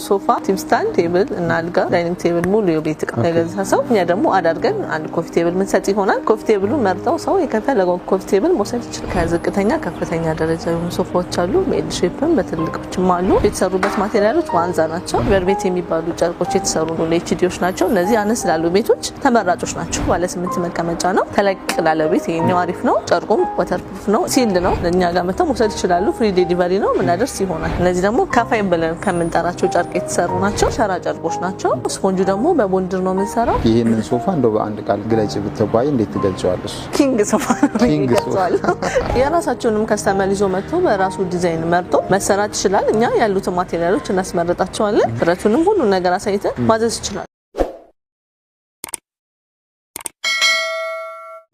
ሶፋ፣ TV stand፣ table እና አልጋ፣ dining table ሙሉ የቤት እቃ የገዛ ሰው እኛ ደግሞ አዳርገን አንድ coffee table ምንሰጥ ይሆናል። Coffee table ኡን መርጠው ሰው የከፈለገው coffee table መውሰድ ይችላል። ከዝቅተኛ ከፍተኛ ደረጃ የሆኑ ሶፋዎች አሉ። L shape ም በትልቆችም አሉ። የተሰሩበት material ኦች ዋንዛ ናቸው። Velvet የሚባሉ ጨርቆች የተሰሩ HD ዎች ናቸው። እነዚህ አነስ ላሉ ቤቶች ተመራጮች ናቸው። ባለ 8 መቀመጫ ነው። ተለቅ ላለ ቤት ይሄኛው አሪፍ ነው። ጨርቁም waterproof ነው፣ sealed ነው። እኛ ጋር መጥተው መውሰድ ይችላሉ። Free delivery ነው ምናደርስ ይሆናል። እነዚህ ደግሞ ከፋይን ብለን ከምንጠራቸው ጨርቅ የተሰሩ ናቸው። ሸራ ጨርቆች ናቸው። ስፖንጁ ደግሞ በቦንድር ነው የምንሰራው። ይህንን ሶፋ እንደው በአንድ ቃል ግለጭ ብትባይ እንዴት ትገልጨዋለሽ? King ሶፋ ነው King ሶፋ። ይገልጸዋለሁ። የራሳቸውንም customer ይዞ መጥቶ በራሱ ዲዛይን መርጦ መሰራት ይችላል። እኛ ያሉትን material ኦች እናስመረጣቸዋለን። ብረቱንም ሁሉ ነገር አሳይተን ማዘዝ ይችላል።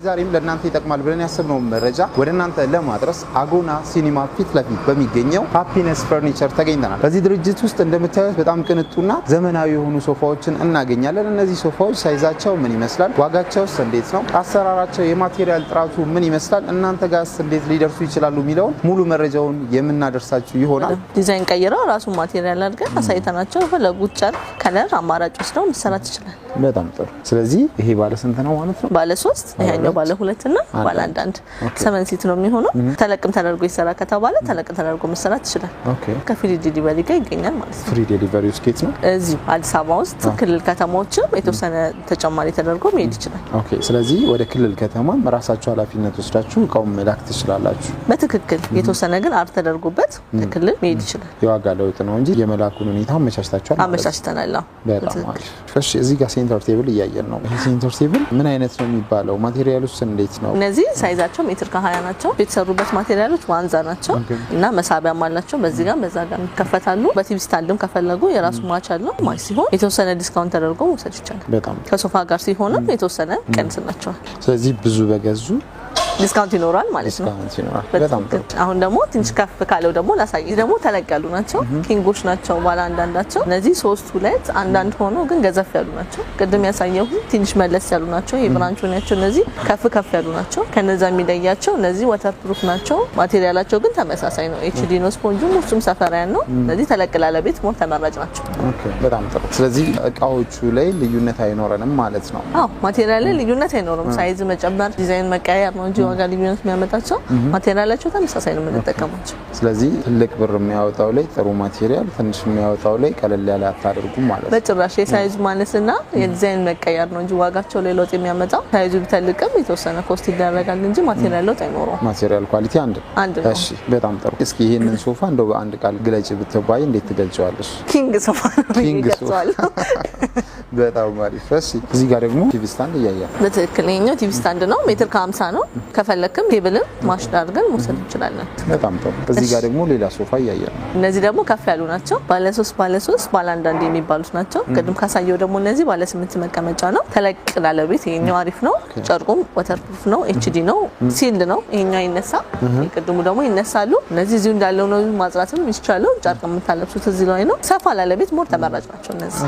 ዛሬም ለእናንተ ይጠቅማል ብለን ያሰብነውን መረጃ ወደ እናንተ ለማድረስ አጎና ሲኒማ ፊት ለፊት በሚገኘው ሃፒነስ ፈርኒቸር ተገኝተናል። በዚህ ድርጅት ውስጥ እንደምታዩት በጣም ቅንጡና ዘመናዊ የሆኑ ሶፋዎችን እናገኛለን። እነዚህ ሶፋዎች size ኣቸው ምን ይመስላል? ዋጋቸውስ እንዴት ነው? አሰራራቸው፣ የ material ጥራቱ ምን ይመስላል? እናንተ ጋርስ እንዴት ሊደርሱ ይችላሉ? የሚለውን ሙሉ መረጃውን የምናደርሳችሁ ይሆናል። ዲዛይን ቀይረው ራሱን material አድርገን አሳይተናቸው የፈለጉት ጨርቅ፣ color አማራጭ ወስደው መሰራት ይችላል። በጣም ጥሩ። ስለዚህ ይሄ ባለ ስንት ነው ማለት ነው? ባለ 3 ይሄኛው ባለ 2 እና ባለ 1 7 seat ነው የሚሆነው። ተለቅም ተደርጎ ይሰራ ከተባለ ተለቅ ተደርጎ መሰራት ይችላል። ከ free delivery ጋር ይገኛል ማለት ነው። Free delivery ውስጥ የት ነው? እዚሁ አዲስ አበባ ውስጥ ክልል ከተማዎችም የተወሰነ ተጨማሪ ተደርጎ መሄድ ይችላል። Okay። ስለዚህ ወደ ክልል ከተማም ራሳችሁ ኃላፊነት ወስዳችሁ እቃውን መላክ ትችላላችሁ። በትክክል የተወሰነ ግን add ተደርጎበት ክልል መሄድ ይችላል። የዋጋ ለውጥ ነው እንጂ የመላኩን ሁኔታ አመቻችታችኋል ማለት ነው። አመቻችተናል። አዎ። በጣም አሪፍ። እሺ፣ እዚህ ጋር center table እያየን ነው። ይሄ center table ምን አይነት ነው የሚባለው? Material ኡስ እንዴት ነው? እነዚህ size ኣቸው ሜትር ከ20 ናቸው። የተሰሩበት material ኦች ዋንዛ ናቸው እና መሳቢያም አላቸው። በዚህ ጋር በዛ ጋር ይከፈታሉ። በ TV stand ም ከፈለጉ የራሱ match አለው። Match ሲሆን የተወሰነ discount ተደርጎ መውሰድ ይቻላል። በጣም ከሶፋ ጋር ሲሆንም የተወሰነ ቀንስላቸዋል። ስለዚህ ብዙ በገዙ Discount ይኖራል ማለት ነው። Discount ይኖራል። በጣም ጥሩ። አሁን ደግሞ ትንሽ ከፍ ካለው ደግሞ ላሳይ። ደግሞ ተለቅ ያሉ ናቸው፣ king ኦች ናቸው። ባለ አንዳንዳቸው እነዚህ 3 2 1 ሆኖ ግን ገዘፍ ያሉ ናቸው። ቅድም ያሳየሁ ትንሽ መለስ ያሉ ናቸው። የ branch ኡ ናቸው። እነዚህ ከፍ ከፍ ያሉ ናቸው። ከነዛ የሚለያቸው እነዚህ waterproof ናቸው። Material ኣቸው ግን ተመሳሳይ ነው። HD ነው ስፖንጁ፣ ውስጡም ሰፈሪያን ነው። እነዚህ ተለቅ ላለ ቤት more ተመራጭ ናቸው። Okay፣ በጣም ጥሩ። ስለዚህ እቃዎቹ ላይ ልዩነት አይኖረንም ማለት ነው። አዎ፣ material ላይ ልዩነት አይኖርም። Size መጨመር፣ ዲዛይን መቀየር ነው እንጂ ዋጋ ልዩነት የሚያመጣቸው material ኣቸው ተመሳሳይ ነው የምንጠቀማቸው። ስለዚህ ትልቅ ብር የሚያወጣው ላይ ጥሩ material፣ ትንሽ የሚያወጣው ላይ ቀለል ያለ አታደርጉም ማለት ነው። በጭራሽ የ size ኡ ማነስና የዲዛይን መቀየር ነው እንጂ ዋጋቸው ላይ ለውጥ የሚያመጣው size ኡ ቢተልቅም የተወሰነ cost ይደረጋል እንጂ material ለውጥ አይኖረውም። Material quality አንድ ነው። አንድ ነው። እሺ፣ በጣም ጥሩ። እስኪ ይህንን ሶፋ እንደው በአንድ ቃል ግለጭ ብትባይ እንዴት ትገልጨዋለሽ? King ሶፋ ነው King ሶፋ። ይገልጸዋለሁ። በጣም አሪፍ። እሺ፣ እዚህ ጋር ደግሞ TV stand እያየን በትክክል ይኸኛው TV stand ነው። ሜትር ከ50 ነው። ከፈለክም table ም match አድርገን መውሰድ እንችላለን። በጣም ጥሩ። እዚህ ጋር ደግሞ ሌላ ሶፋ እያየን ነው። እነዚህ ደግሞ ከፍ ያሉ ናቸው። ባለ 3 ባለ 3 ባለ 1 የሚባሉት ናቸው። ቅድም ካሳየው ደግሞ እነዚህ ባለ 8 መቀመጫ ነው። ተለቅ ላለ ቤት ይሄኛው አሪፍ ነው። ጨርቁም waterproof ነው፣ HD ነው፣ sealed ነው። ይሄኛው አይነሳ፣ የቅድሙ ደግሞ ይነሳሉ። እነዚህ እዚሁ እንዳለው ነው ማጽዳትም ይቻለው። ጨርቅ የምታለብሱት እዚህ ላይ ነው። ሰፋ ላለ ቤት more ተመራጭ ናቸው እነዚህ።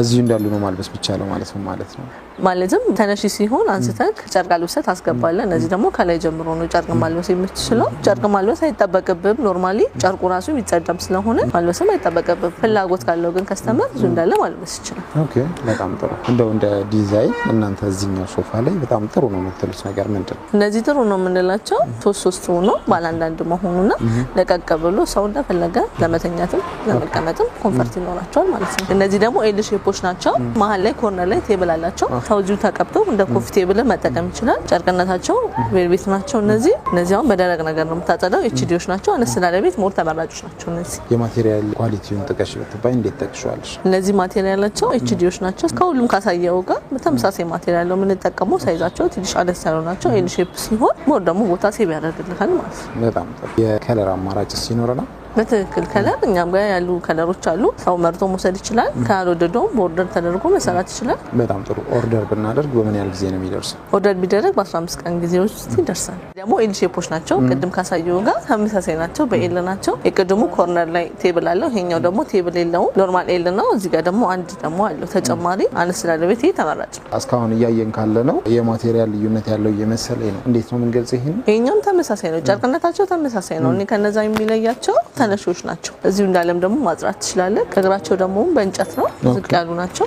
እዚሁ እንዳሉ ነው ማልበስ ብቻ ነው ማለት ነው ማለት ነው። ማለትም ተነሺ ሲሆን አንስተህ ጨርቅ አልብሰህ ታስገባለህ። እነዚህ ደግሞ ከላይ ጀምሮ ነው ጨርቅ ማልበስ የምትችለው። ጨርቅ ማልበስ አይጠበቅብም። Normally ጨርቁ ራሱ የሚጸዳም ስለሆነ ማልበስም አይጠበቅብም። ፍላጎት ካለው ግን customer እዚሁ እንዳለ ማልበስ ይችላል። Okay፣ በጣም ጥሩ። እንደው እንደ ዲዛይን እናንተ እዚህኛው ሶፋ ላይ በጣም ጥሩ ነው የምትሉት ነገር ምንድን ነው? እነዚህ ጥሩ ነው የምንላቸው 3 3 ሆኖ ባለ 1 መሆኑና ለቀቅ ብሎ ሰው እንደፈለገ ለመተኛትም ለመቀመጥም comfort ይኖራቸዋል ማለት ነው። እነዚህ ደግሞ L shape ኦች ናቸው። መሀል ላይ corner ላይ table አላቸው። ሰው እዚሁ ተቀብቶ እንደ coffee table መጠቀም ይችላል። ጨርቅነታቸው velvet ናቸው። እነዚህ አሁን በደረቅ ነገር ነው የምታጸዳው። HD ዎች ናቸው። አነስ ላለ ቤት more ተመራጮች ናቸው እነዚህ። የ material quality ውን ጥቀሽ ብትባይ እንዴት ጠቅሸዋለሽ? እነዚህ material ኣቸው HD ዎች ናቸው። ከሁሉም ካሳየው ጋር በተመሳሳይ material ነው የምንጠቀመው። Size ኣቸው ትንሽ አነስ ያሉ ናቸው። L shape ሲሆን more ደግሞ ቦታ save ያደርግልሃል ማለት ነው። በጣም ጥሩ። የ color አማራጭ ሲኖረናል? በትክክል color እኛም ጋር ያሉ color ኦች አሉ። ሰው መርጦ መውሰድ ይችላል። ካልወደደውም በ order ተደርጎ መሰራት ይችላል። በጣም ጥሩ። Order ብናደርግ በምን ያህል ጊዜ ነው የሚደርሰው? Order ቢደረግ በ15 ቀን ጊዜ ውስጥ ይደርሳል። ደግሞ L shape ኦች ናቸው። ቅድም ካሳየው ጋር ተመሳሳይ ናቸው። በ L ናቸው። የቅድሙ corner ላይ table አለው። ይሄኛው ደግሞ table የለውም። Normal L ነው። እዚህ ጋር ደግሞ አንድ ደግሞ አለው ተጨማሪ። አነስ ላለ ቤት ይሄ ተመራጭ ነው። እስካሁን እያየን ካለ ነው የ material ልዩነት ያለው እየመሰለኝ ነው። እንዴት ነው የምንገልጸው ይሄን? ይሄኛውም ተመሳሳይ ነው። ጨርቅነታቸው ተመሳሳይ ነው። እኔ ከነዛ የሚለያቸው ተነሾች ናቸው። እዚሁ እንዳለም ደግሞ ማጽዳት ትችላለህ። እግራቸው ደግሞ በእንጨት ነው፣ ዝቅ ያሉ ናቸው።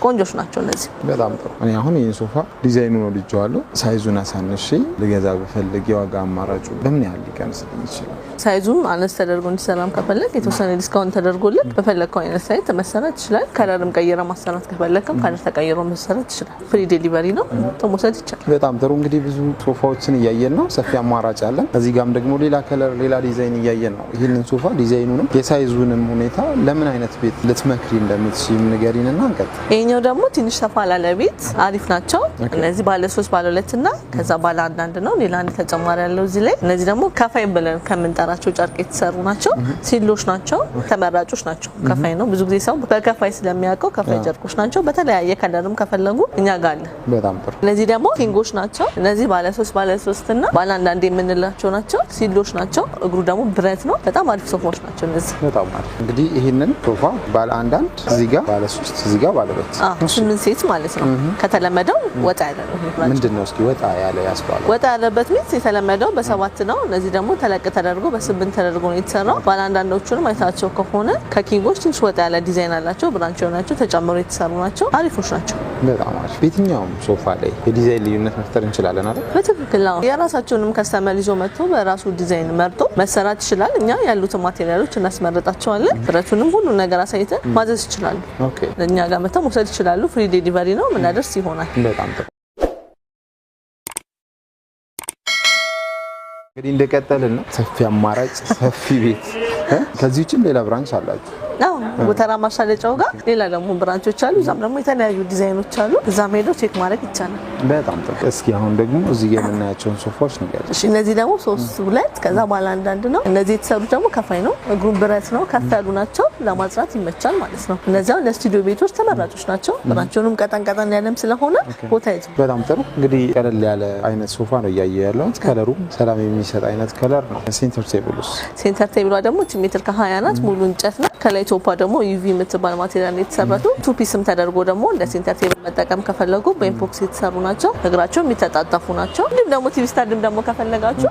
ቆንጆች ናቸው እነዚህ። በጣም ጥሩ። እኔ አሁን ይህን ሶፋ ዲዛይኑ ነው ወድጄዋለሁ። Size ኡን አሳንሼ ልገዛ ብፈልግ የዋጋ አማራጩ በምን ያህል ሊቀንስልኝ ይችላል? Size ኡም አነስ ተደርጎ እንዲሰራም ከፈለግ የተወሰነ discount ተደርጎልን በፈለግከው አይነት size መሰራት ይችላል። Color ም ቀይረ ማሰራት ከፈለግም color ተቀይሮ መሰራት ይችላል። Free delivery ነው፣ መውሰድ ይቻላል። በጣም ጥሩ። እንግዲህ ብዙ ሶፋዎችን እያየን ነው፣ ሰፊ አማራጭ አለን። እዚህ ጋም ደግሞ ሌላ color፣ ሌላ ዲዛይን እያየን ነው። ይህንን ሶፋ ዲዛይኑንም የ size ኡንም ሁኔታ ለምን አይነት ቤት ልትመክሪ እንደምትችይ ንገሪንና እንቀጥል። ይሄኛው ደግሞ ትንሽ ሰፋ ላለ ቤት አሪፍ ናቸው። እነዚህ ባለ 3፣ ባለ 2 እና ከዛ ባለ 1 ነው። ሌላ አንድ ተጨማሪ ያለው እዚህ ላይ። እነዚህ ደግሞ ከፋይ ብለን ከምንጠራቸው ጨርቅ የተሰሩ ናቸው። ሲሎች ናቸው፣ ተመራጮች ናቸው። ከፋይ ነው፣ ብዙ ጊዜ ሰው በከፋይ ስለሚያውቀው ከፋይ ጨርቆች ናቸው። በተለያየ color ም ከፈለጉ እኛ ጋር አለ። በጣም ጥሩ። እነዚህ ደግሞ king ኦች ናቸው። እነዚህ ባለ 3፣ ባለ 3 እና ባለ 1 የምንላቸው ናቸው። ሲሎች ናቸው። እግሩ ደግሞ ብረት ነው። በጣም አሪፍ ሶፋዎች ናቸው እነዚህ። በጣም አሪፍ። እንግዲህ ይህንን ሶፋ ባለ 1 እዚህ ጋር ባለ 3፣ እዚህ ጋር ባለ 2፣ 8 seat ማለት ነው። ከተለመደው ወጣ ያለ ነው። ምንድን ነው እስኪ ወጣ ያለ ያስባለው? ወጣ ያለበት means የተለመደው በ7 ነው። እነዚህ ደግሞ ተለቅ ተደርጎ በ8 ተደርጎ ነው የተሰራው። ባለ አንዳንዶቹንም አይታቸው ከሆነ ከ king ኦች ትንሽ ወጣ ያለ ዲዛይን አላቸው። Branch ናቸው፣ ተጨምሮ የተሰሩ ናቸው። አሪፎች ናቸው። በጣም አሪፍ። በየትኛውም ሶፋ ላይ የዲዛይን ልዩነት መፍጠር እንችላለን አይደል? በትክክል አዎ። የራሳቸውንም Customer ይዞ መጥቶ በራሱ ዲዛይን መርጦ መሰራት ይችላል። እኛ ያሉትን material ኦች እናስመርጣቸዋለን። ብረቱንም ሁሉ ነገር አሳይተን ማዘዝ ይችላሉ። Okay። እኛ ጋር መጥተው መውሰድ ይችላሉ። Free delivery ነው፣ ምናደርስ ይሆናል። በጣም ጥሩ። እንግዲህ እንደቀጠልን ነው። ሰፊ አማራጭ፣ ሰፊ ቤት። ከዚህ ውጭም ሌላ branch አላችሁ? አዎ፣ ጎተራ ማሳለጫው ጋር ሌላ ደግሞ branch ኦች አሉ። እዛም ደግሞ የተለያዩ ዲዛይኖች አሉ። እዛም ሄዶ check ማድረግ ይቻላል። በጣም ጥሩ። እስኪ አሁን ደግሞ እዚህ ጋር የምናያቸውን ሶፋዎች ንገሪኝ። እሺ፣ እነዚህ ደግሞ 3፣ 2 ከዛ ባለ 1 ነው። እነዚህ የተሰሩት ደግሞ ከፋይ ነው። እግሩን ብረት ነው፣ ከፍ ያሉ ናቸው። ለማጽዳት ይመቻል ማለት ነው። እነዚያው ለስቱዲዮ ቤቶች ተመራጮች ናቸው። ብራቸውንም ቀጠን ቀጠን ያለም ስለሆነ ቦታ ይዙ። በጣም ጥሩ። እንግዲህ ቀለል ያለ አይነት ሶፋ ነው እያየ ያለሁት። Color ኡ ሰላም የሚሰጥ አይነት color ነው። Center table ኡስ? Center table ኧ ደግሞ ሜትር ከ20 ናት። ሙሉ እንጨት ነው። ከላይ top ኧ ደግሞ UV የምትባል material የተሰራችው። Two piece ም ተደርጎ ደግሞ እንደ center table መጠቀም ከፈለጉ በ epoxy የተሰሩ ናቸው። እግራቸው የሚተጣጠፉ ናቸው። እንዲሁም ደግሞ TV stand ም ደግሞ ከፈለጋችሁ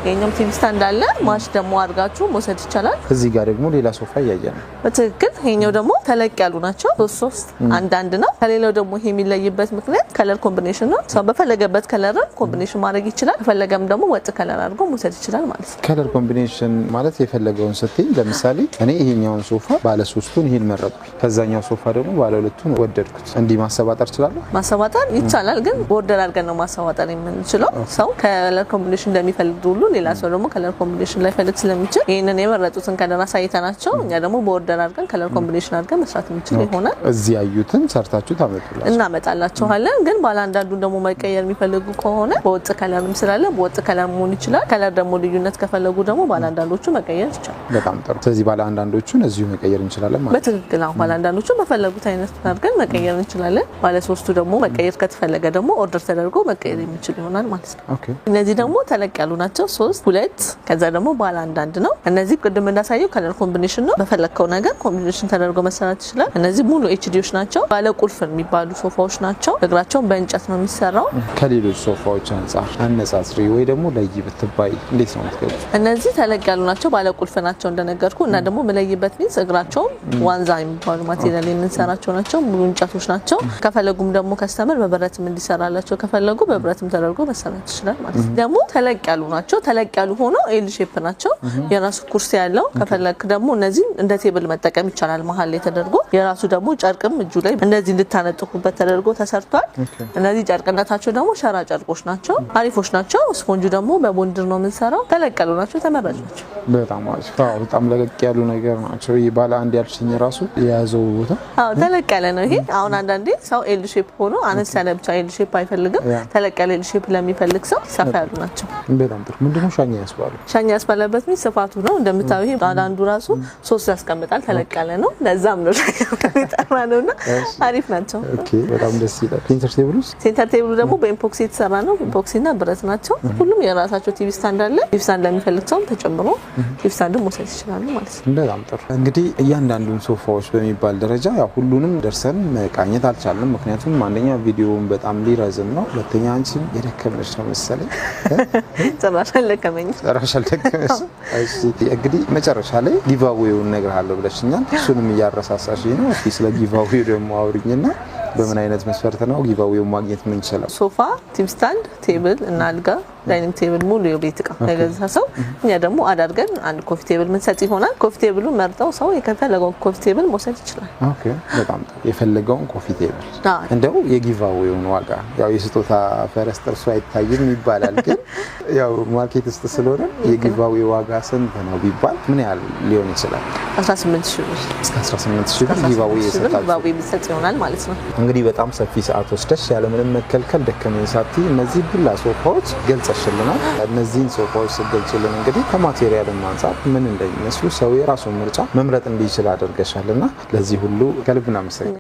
የኛም TV stand አለ። Match ደግሞ አድርጋችሁ መውሰድ ይቻላል። እዚህ ጋር ደግሞ ሌላ ሶፋ እያየ ነው። በትክክል ይሄኛው ደግሞ ተለቅ ያሉ ናቸው። 3፣ 3፣ 1 1 ነው። ከሌላው ደግሞ ይሄ የሚለይበት ምክንያት color combination ነው። ሰው በፈለገበት color combination ማድረግ ይችላል። ከፈለገም ደግሞ ወጥ color አድርጎ መውሰድ ይችላል ማለት ነው። Color combination ማለት የፈለገውን ስትይ፣ ለምሳሌ እኔ ይሄኛውን ሶፋ ባለ 3ቱን ይሄን መረጥኩኝ፣ ከዛኛው ሶፋ ደግሞ ባለ 2ቱን ወደድኩት። እንዲህ ማሰባጠር እችላለሁ? ማሰባጠር ይቻላል፣ ግን border አድርገን ነው ማሰባጠር የምንችለው። ሰው color combination እንደሚፈልግ ሁሉ ሌላ ሰው ደግሞ color combination ላይፈልግ ስለሚችል ይህንን የመረጡትን color አሳይተናቸው እኛ ደግሞ border አድርገን color combination አድርገን መስራት የምንችል ይሆናል። እዚህ ያዩትን ሰርታችሁ ታመጡላችሁ? እናመጣላችኋለን። ግን ባለ አንዳንዱን ደግሞ መቀየር የሚፈልጉ ከሆነ በወጥ color ም ስላለ በወጥ color መሆን ይችላል። Color ደግሞ ልዩነት ከፈለጉ ደግሞ ባለ አንዳንዶቹ መቀየር ይቻላል። በጣም ጥሩ። ስለዚህ ባለ አንዳንዶቹን እዚሁ መቀየር እንችላለን ማለት ነው። በትክክል አሁን ባለ አንዳንዶቹ በፈለጉት አይነት አድርገን መቀየር እንችላለን። ባለ 3ቱ ደግሞ መቀየር ከተፈለገ ደግሞ order ተደርጎ መቀየር የሚችል ይሆናል ማለት ነው። እነዚህ ደግሞ ተለቅ ያሉ ናቸው። 3፣ 2 ከዛ ደግሞ ባለ 1 ነው። እነዚህ ቅድም እንዳሳየው color combination ነው። በፈለግከው ነገር combination ተደርጎ መሰራት ይችላል። እነዚህ ሙሉ HD ዎች ናቸው። ባለ ቁልፍ የሚባሉ ሶፋዎች ናቸው። እግራቸውን በእንጨት ነው የሚሰራው። ከሌሎች ሶፋዎች አንጻር አነጻጽሪ ወይ ደግሞ ለይ ብትባይ እንዴት ነው የምትገልጪው? እነዚህ ተለቅ ያሉ ናቸው። ባለ ቁልፍ ናቸው እንደነገርኩ እና ደግሞ የምለይበት means እግራቸውም ዋንዛ የሚባሉ material የምንሰራቸው ናቸው። ሙሉ እንጨቶች ናቸው። ከፈለጉም ደግሞ customer በብረትም እንዲሰራላቸው ከፈለጉ በብረትም ተደርጎ መሰራት ይችላል ማለት ነው። ደግሞ ተለቅ ያሉ ናቸው። ተለቅ ያሉ ሆነው L shape ናቸው። የራሱ ኩርሲ ያለው ከፈለክ ደግሞ እነዚህ እንደ table መጠቀም ይቻላል። መሀል ላይ ተደርጎ የራሱ ደግሞ ጨርቅም እጁ ላይ እንደዚህ እንድታነጥፉበት ተደርጎ ተሰርቷል። እነዚህ ጨርቅነታቸው ደግሞ ሸራ ጨርቆች ናቸው። አሪፎች ናቸው። ስፖንጁ ደግሞ በቦንድር ነው የምንሰራው። ተለቅ ያሉ ናቸው። ተመራጭ ናቸው። በጣም አሪፍ። አዎ፣ በጣም ለቀቅ ያሉ ነገር ናቸው። ይህ ባለ አንድ ያልሽኝ ራሱ የያዘው ቦታ አዎ፣ ተለቅ ያለ ነው ይሄ። አሁን አንዳንዴ ሰው L shape ሆኖ አነስ ያለ ብቻ L shape አይፈልግም። ተለቅ ያለ L shape ለሚፈልግ ሰው ሰፋ ያሉ ናቸው። በጣም ጥሩ። ምንድነው ሻኛ ያስባሉ? ሻኛ ያስባለበት means ስፋቱ ነው። እንደምታዩ ይሄ ባለ አንዱ ራሱ 3 ያስቀምጣል። ተለቅ ያለ ነው። ለዛም ነው ሻኛ የጠራ ነውና አሪፍ ናቸው። Okay፣ በጣም ደስ ይላል። Center table ኡስ? Center table ኡ ደግሞ በ epoxy የተሰራ ነው። Epoxy እና ብረት ናቸው። ሁሉም የራሳቸው TV stand አለ። TV stand ለሚፈልግ ሰውም ተጨምሮ TV stand መውሰድ ይችላሉ ማለት ነው። በጣም ጥሩ። እንግዲህ እያንዳንዱን ሶፋዎች በሚባል ደረጃ ያው ሁሉንም ደርሰን መቃኘት አልቻልንም። ምክንያቱም አንደኛ ቪዲዮውን በጣም ሊረዝም ነው፣ ሁለተኛ አንቺም የደከመሽ ነው መሰለኝ። ጭራሽ አልደከመኝም። ጭራሽ አልደከመሽ። እሺ እንግዲህ መጨረሻ ላይ giveaway ውን እነግርሃለሁ ብለሽኛል። እሱንም እያረሳሳሽ ነው። እስኪ ስለ giveaway ው ደግሞ አውሪኝና በምን አይነት መስፈርት ነው giveaway ውን ማግኘት የምንችለው? ሶፋ፣ TV stand፣ table እና አልጋ፣ dining table ሙሉ የቤት እቃ የገዛ ሰው እኛ ደግሞ add አድርገን አንድ coffee table ምንሰጥ ይሆናል። Coffee table ኡ መርጠው ሰው የፈለገውን coffee table መውሰድ ይችላል። Okay፣ በጣም ጥሩ። የፈለገውን coffee table። እንደው የ giveaway ውን ዋጋ፣ ያው የስጦታ ፈረስ ጥርሱ አይታይም ይባላል፣ ግን ያው market ውስጥ ስለሆነ የ giveaway ዋጋ ስንት ነው ቢባል ምን ያህል ሊሆን ይችላል? 18 ሺህ ብር። እስከ 18 ሺህ ብር giveaway የሰጣችሁ Giveaway የሚሰጥ ይሆናል ማለት ነው። እንግዲህ በጣም ሰፊ ሰዓት ወስደሽ ያለምንም መከልከል ደከመኝ ሳትይ እነዚህ ሁላ ሶፋዎች ገልጸሽልናል። እነዚህን ሶፋዎች ስትገልጭልን እንግዲህ ከ material ም አንጻር ምን እንደሚመስሉ ሰው የራሱን ምርጫ መምረጥ እንዲችል አድርገሻል እና ለዚህ ሁሉ ከልብ እናመሰግናለን።